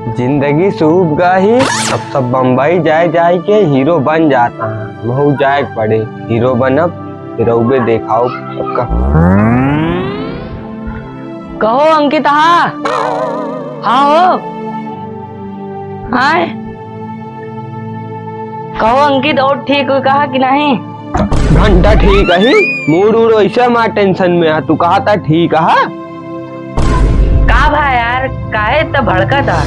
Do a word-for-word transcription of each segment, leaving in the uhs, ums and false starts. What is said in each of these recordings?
जिंदगी से उब गई, अब सब बम्बई जाए जाए के हीरो बन जाता है। महू जाए के पड़े, हीरो बनब, फिर उबे देखाओ सबका। कहो अंकित, हाँ, हाँ हो, हाँ, कहो अंकित, और ठीक हो कहा कि नहीं? घंटा ठीक है, मूड उड़ ऐसे मार टेंशन में है, तू कहा था ठीक है? का भा यार, काहे इतना भड़का था?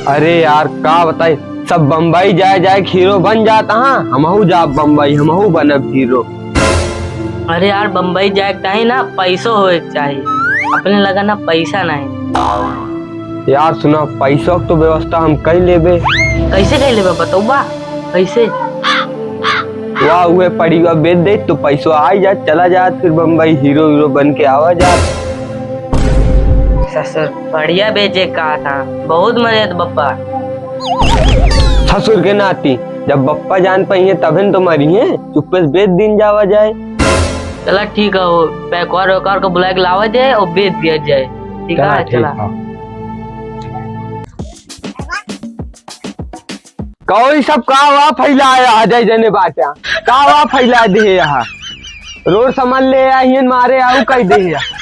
अरे यार, का बताई, सब बम्बई जाए जाए के हीरो बन जाता, हाँ, हमहू जाब बम्बई, हमहू बनब हीरो। अरे यार, बम्बई जाए के चाही ना, पैसो होए के चाही, अपने लगा ना पैसा नहीं। यार सुना, पैसो के तो व्यवस्था हम कर लेबे। कैसे कर लेबे, बतौबा? कैसे? वाह, उहे पड़िया बेच दे तो पैसो आ ही जात, चला जात फिर बम्बई हीरो हीरो बन के आवा जात। ससुर, पड़िया बेचे का था, बहुत मरे तो बप्पा। ससुर के नाती, जब बप्पा जान पाइए तबे न तो मरी है, चुप्पे से बेच दिन जावा जाए। चला ठीक है, वो पैकवार वैकवार को बुला के लावा जाए और बेच दिया जाए। ठीक चला, है, ठीक चला। है। कहो, ई सब का वा फैलाया है, जय जने बाटा? का वा फैला दे यहाँ? रोड समझ ले, यहाँ मारे आऊ कह दे यहाँ।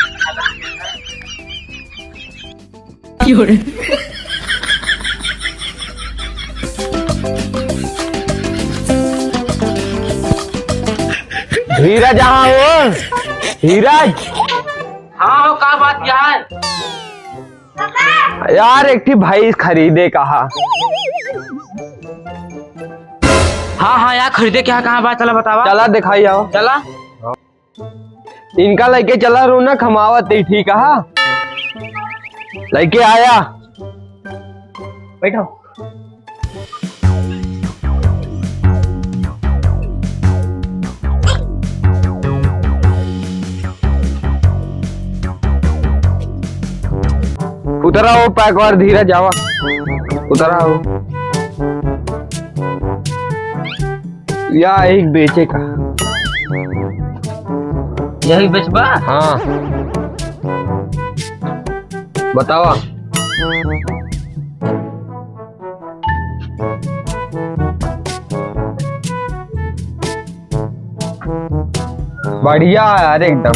धीरज, यहाँ हो, धीरज। हाँ हो, का बात यार? यार, एक ठी भैंस खरीदे कहा। हाँ, हाँ, यार, खरीदे क्या, कहाँ बात, चला बतावा। चला दिखाई आओ। चला। इनका लेके चला रौनक, हम आवत ही, ठीक है? लेके आया। बैठो। उतरा हो पैक और धीरे जावा। उतरा हो। या एक बेचे का। यही बेचबा? हाँ। बतावा। बढ़िया है यार एकदम।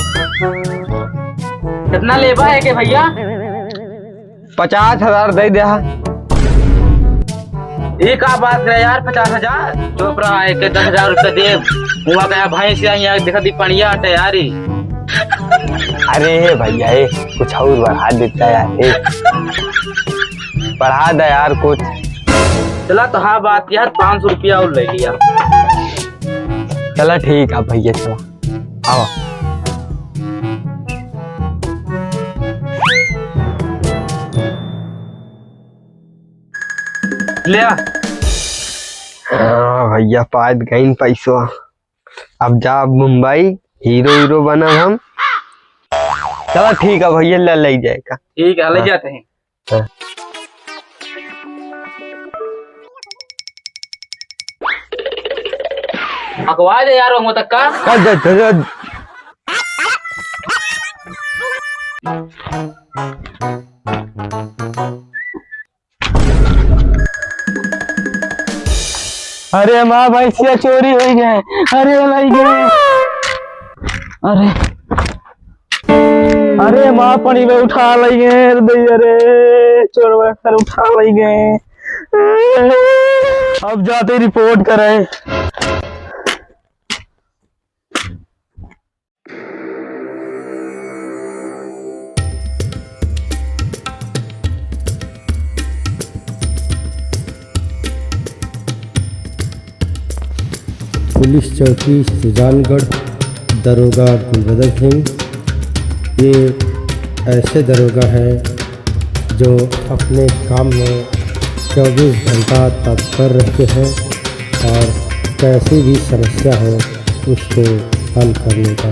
कितना लेबा है के भैया? पचास हजार दे दे। ये का बात है यार, पचास हजार? चुप रहा, एक दस हजार रुपया दे। हुआ गया भैंस या, यहाँ देखा दी पनिया हटे यार ई। अरे हे भैया, ए, कुछ और बढ़ा देता यार, ए। बढ़ा दे यार कुछ। चला तो हाँ बात यार, पाँच सौ रुपया और ले लिया। चला ठीक है भैया, चला। आवा। ले आ। हाँ भैया, पाद गइन पैसवा। अब जा मुंबई, हीरो हीरो बनब हम। चला ठीक है भैया, ले, ले जाए का। ठीक है, ले हाँ। जाते हैं। हाँ। अगवा दे यार, वो तक का। चल, चल, चल, चल। अरे माँ, भैंसिया चोरी होइ गए। अरे लइ गए। अरे, अरे माँ, पनिया उठा लइ गए रे दैया रे, चोरवा सर उठा लइ गए। अब जाते रिपोर्ट करे। पुलिस चौकी सुजानगढ़, दरोगा गुरुबदन सिंह। ये ऐसे दरोगा हैं जो अपने काम में चौबीस घंटा तत्पर रहते हैं और कैसी भी समस्या हो, उसको हल करने का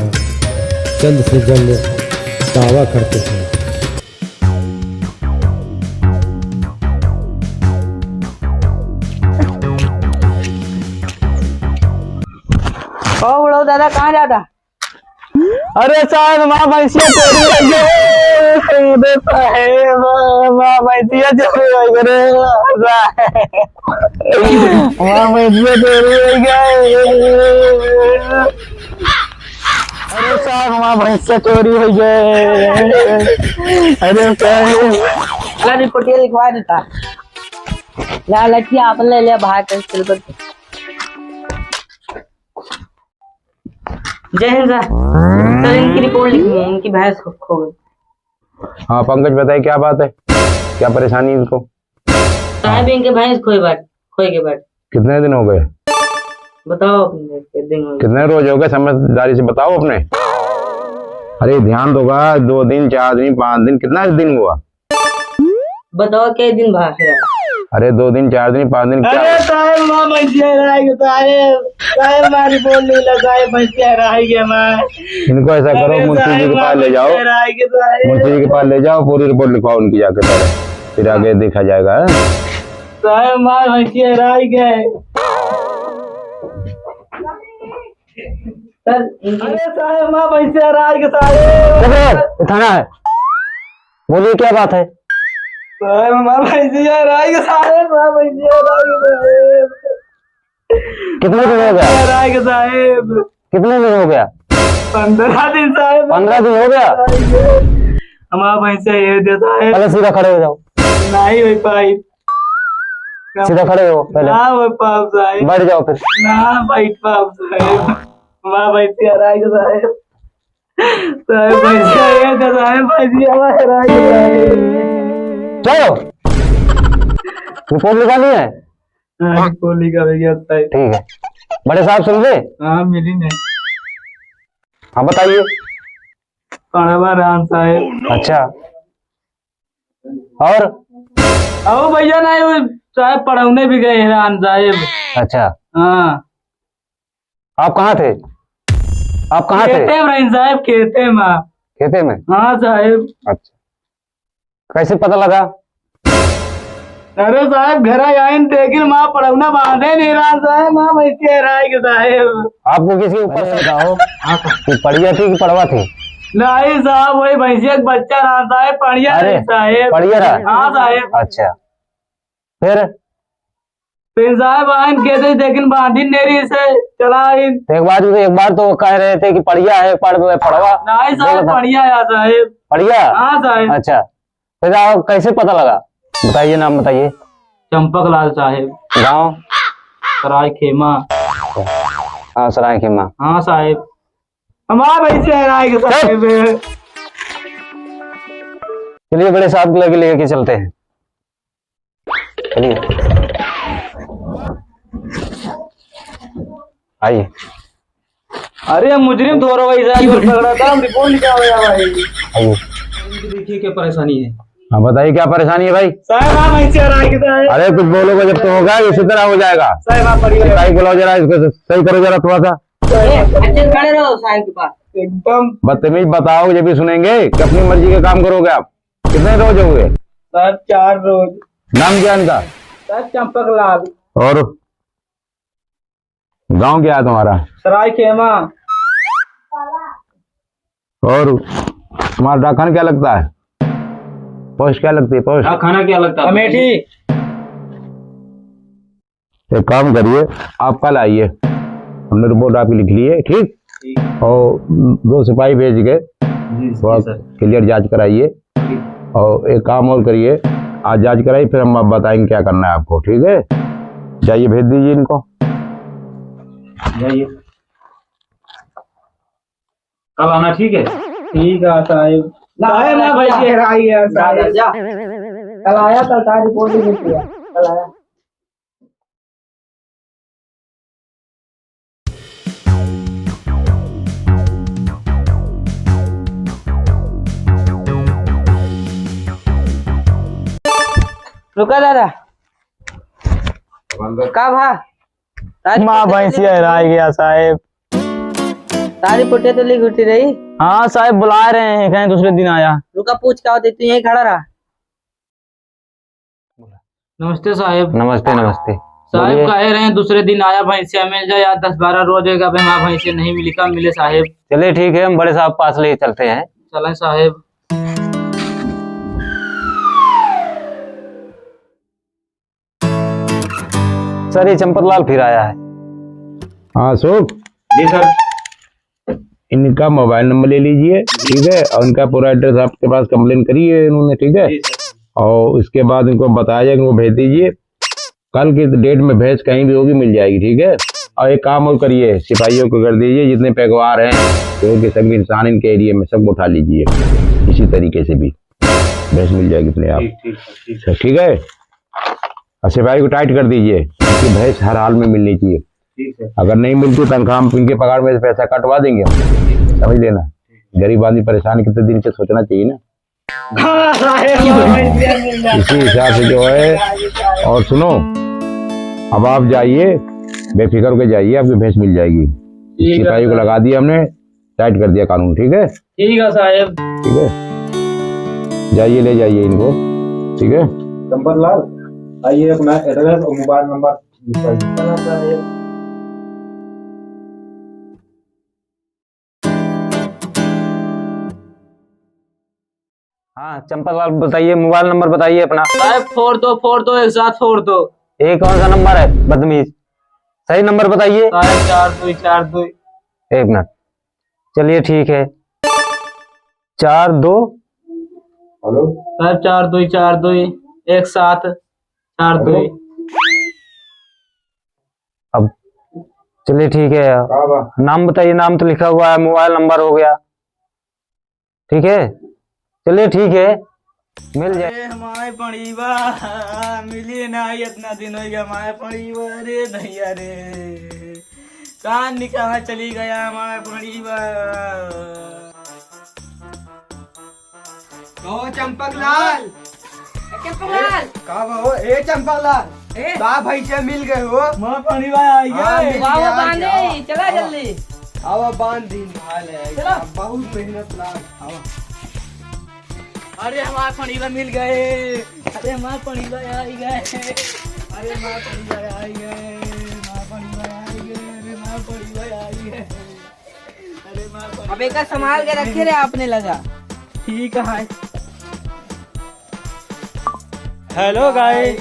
जल्द से जल्द दावा करते हैं। ओ बुढ़ऊ दादा, कहाँ जाता? अरे साहब, हमार भैंसिया चोरी होइ गए। अरे माँ, माँ भैंसिया चोरी होइ गए रे। माँ भैंसिया चोरी होइ गए। अरे साहब, माँ भैंसिया चोरी होइ गए। अरे साहब। ला रिपोर्टिया लिखवा देता। ला लठिया आपन ले ले भाग के सिलबट। जय हिंद सर। सर, इनकी रिपोर्ट लिखनी है, इनकी भैंस खो, खो गई। हाँ पंकज, बताइए क्या बात है, क्या परेशानी इनको? साहब, इनके भैंस खोए बाट, खोए के बाट। कितने दिन हो गए? बताओ अपने, कितने दिन हो गए? कितने रोज हो गए? समझदारी से बताओ अपने। अरे ध्यान दोगा, दो दिन, चार दिन, पाँच दिन, कितना दिन हुआ? बताओ, कै दिन भा है? अरे, दो दिन, चार दिन, पाँच दिन, क्या अरे हुआ? साहेब, माँ भैंसिया हेराय गै साहेब। साहेब, माँ रिपोर्ट लिख ला साहेब, भैंसिया हेराय गै माँ। इनको ऐसा करो, अरे मुंशी जी साहेब, के माँ पास ले जाओ। भैंसिया हेराय गै साहेब। मुंशी जी के पास ले जाओ, पूरी रिपोर्ट लिखवाओ उनकी जाके पहले, फिर आगे देखा जाएगा, हाँ? साहेब, माँ भैंसिया हेराय गै। सर, इनकी अरे साहेब, माँ भैंसिया हेराय गै साहेब। चुप रहो, ये थाना है। बोलिए, क्या बात है? साहेब, माँ भैंसिया हेराय गै साहेब, माँ भैंसिया हेराय गै साहेब। कितने दिन हो गया? हेराय गै साहेब। कितने दिन हो गया? पन्द्रह दिन साहेब। पन्द्रह दिन हो गया? हमार भैंसिया हेर दे साहेब। पहले सीधा खड़े हो जाओ। नहीं हो पाई। सीधा खड़े हो पहले। ना हो पाउब साहेब। बैठ जाओ फिर। ना बैठ पाउब साहेब। माँ भैंसिया हेराय गै साहेब। साहेब भैंसिया हेर दे साहेब, भैंसिया हेराय गै साहेब। चलो। रिपोर्ट लिखानी है? हाँ, रिपोर्ट लिखा हो गया साहेब। ठीक है। बड़े साहब सुन ले? हाँ, मिली नहीं। हाँ, बताइए। पड़वा रहन साहेब। अच्छा। और? अहो भैया, नहीं, वो साहेब पढ़ौने भी गए हैं रहन साहेब। अच्छा। हाँ। आप कहाँ थे? आप कहाँ थे? खेते में रहन साहेब, खेते में। खेते में? हाँ साहेब। अच्छा। कैसे पता लगा? अरे साहेब, घर आइन देखिन, माँ पढ़ौना बांधे नहीं रहा साहेब, माँ भैंसिया हेराय गै साहेब। आपको किसके ऊपर शंका हो कि पड़िया थी कि पड़वा थी? नहीं साहेब, वही भैंसिया का बच्चा रहा साहेब, पड़िया अरे, रही साहेब। पड़िया रहा? हाँ साहेब। अच्छा, फिर? फिर साहेब आइन खेते देखिन बांधिन नेरी से चला आइन। तो एक बार, एक बार तो कह रहे थे कि पड़िया है, एक बार पड़वा। नहीं साहेब, बोला था। पड़िया है साहेब। पड़िया? हाँ साहेब। अच्छा, फिर आप कैसे पता लगा? बताइए, नाम बताइए। चंपक लाल साहेब। गाँव? सराय खेमा। हाँ, सराय खेमा। हाँ साहेब। हमार भैंसिया हेराय गै साहेब। चलिए, बड़े साहब के लगे लेके चलते हैं। चलिए। आइए। अरे, हम मुजरिम थोड़ा भाई साहब, जो पकड़ा था, हम रिपोर्ट लिखा हुआ है भाई। आइए। देखिए क्या परेशानी है। हाँ, बताइए क्या परेशानी है भाई? साहब, आप ऐसे आ रहा है कि साहब? अरे, कुछ बोलोगे जब तो होगा, इसी तरह हो जाएगा। साहब, आप बढ़िया। भाई, बुलाओ जरा, इसको सही करो जरा थोड़ा सा। ए, अच्छे खड़े रहो साहब के पास। एकदम। बदतमीज, बताओ, ये भी सुनेंगे कि अपनी मर्जी का काम करोगे आप? कितने रोज हो गए? साहब, चार रोज। नाम क्या इनका? साहब, चंपक लाल। और गांव क्या है तुम्हारा? सराय खेमा। और तुम्हारा डाकखाना क्या लगता है? पोस्ट क्या लगती है? पोस्ट? डाकखाना क्या लगता है? अमेठी। एक काम करिए, आप कल आइए, हमने रिपोर्ट आपकी लिख ली है, ठीक? ठीक। और दो सिपाही भेज के जी, थोड़ा जी, सर। क्लियर जांच कराइए। ठीक। और एक काम और करिए, आज जांच कराइए, फिर हम आप बताएंगे क्या करना है आपको, ठीक है? जाइए, भेज दीजिए इनको। जाइए। कल आना, ठीक है? ठीक है, साहेब। ना, साहेब, ना, ना, भैया, जा। हेराय गै, जा, साहेब। जा। कल आया, कल सारी रिपोर्ट भी भेज दिया। कल आया। रुका दादा। का भा? माँ भैंसिया हेराय गै साहेब। सारी रिपोर्टें तो लिख उठी रही। हाँ साहेब, बुलाय रहे हैं, कहें दूसरे दिन आया। रुका, पूछ का होते, तू यहीं खड़ा रहा। नमस्ते साहेब। नमस्ते, नमस्ते। साहेब बोलिए। कहे रहे हैं दूसरे दिन आया, भैंसिया मिल जाए, आज दस बारह रोज होगा, अबे हमारा भैंसिया नहीं मिली, कब मिले साहेब? चलिए ठीक है, हम बड़े साहब पास ले चलते हैं। चलें साहेब। सर, ये चंपक लाल फिर आया है। हाँ अशोक। जी सर। इनका मोबाइल नंबर ले लीजिए, ठीक है, और इनका पूरा एड्रेस आपके पास कंप्लेन करी है इन्होंने, ठीक है। जी सर। और इसके बाद इनको बताया जाए कि वो भेज दीजिए। कल की डेट में भैंस कहीं भी होगी, मिल जाएगी, ठीक है। और एक काम और करिए, सिपाहियों को कर दीजिए, जितने पैगवार हैं, जो कि सब इंसान इनके एरिया में, सबको उठा लीजिए। इसी तरीके से भी भैंस मिल जाएगी अपने आप। ठीक, ठीक सर, ठीक। सर, ठीक है। और सिपाही को टाइट कर दीजिए कि भैंस हर हाल में मिलनी चाहिए। ठीक है। अगर नहीं मिलती, तनख्वाह हम इनके पगार में से पैसा कटवा देंगे हम। समझ लेना, गरीब आदमी परेशान कितने दिन से सोचना चाहिए ना। इसी हिसाब से जो है, और सुनो, अब आप जाइए, बेफिक्र होकर जाइए, आपकी भैंस मिल जाएगी। ठीक है। सिपाही को लगा दिया हमने, टाइट कर दिया कानून, ठीक है? ठीक है साहेब। ठीक है, जाइए, ले जाइए इनको, ठीक है? चंपक लाल, आइए, अपना एड्रेस और मोबाइल नंबर लिखवाइए। हाँ साहेब। हाँ, चंपक लाल, बताइए, मोबाइल नंबर बताइए अपना। साहेब, फोड़ दो, फोड़ दो, एक साथ फोड़ दो। ये कौन सा नंबर है, बदतमीज? सही नंबर बताइए। साहेब, चार दो, चार दो। एक मिनट, चलिए, ठीक है, चार दो। हेलो। साहेब, चार दो, चार दो, एक साथ, चार दो। हेलो। अब चलिए, ठीक है, का बा? नाम बताइए, नाम तो लिखा हुआ है, मोबाइल नंबर हो गया, ठीक है, चलिए ठीक है, मिल जाए। अरे हमारे पड़ीबा, मिली ना, इतना दिन हो गया हमारे पड़ीबा, अरे भैया रे, कान निकाला चली गया हमारे पड़ीबा। ओ चंपक लाल। ए, चंपक लाल। का बा हो? ए, चंपक लाल। ए। का भैंसिया मिल गए हो? माँ पड़ीबा आई गए। हाँ, मिल गए, बाबा आ बांधे, गए। चला आवा। जल्दी। आवा, बांध दिन भाले। चला। बहुत मेहनत लाग। आवा। अरे, हमार पड़ीबा मिल गए। अरे, हमार पड़ीबा आई गए। अरे, हमार पड़ीबा आई गए। हमार पड़ीबा आई गए। अरे, हमार पड़ीबा आई गए। अब एका संभाल के रखे रे अपने लगा। ठीक है। हेलो गाइस।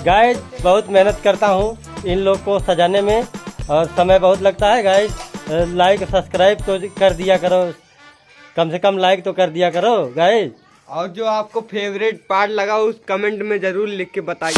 गाइस, बहुत मेहनत करता हूँ इन लोग को सजाने में और समय बहुत लगता है गाइस। लाइक सब्सक्राइब तो कर दिया करो, कम से कम लाइक तो कर दिया करो गाइस। और जो आपको फेवरेट पार्ट लगा, उस कमेंट में जरूर लिख के बताइए।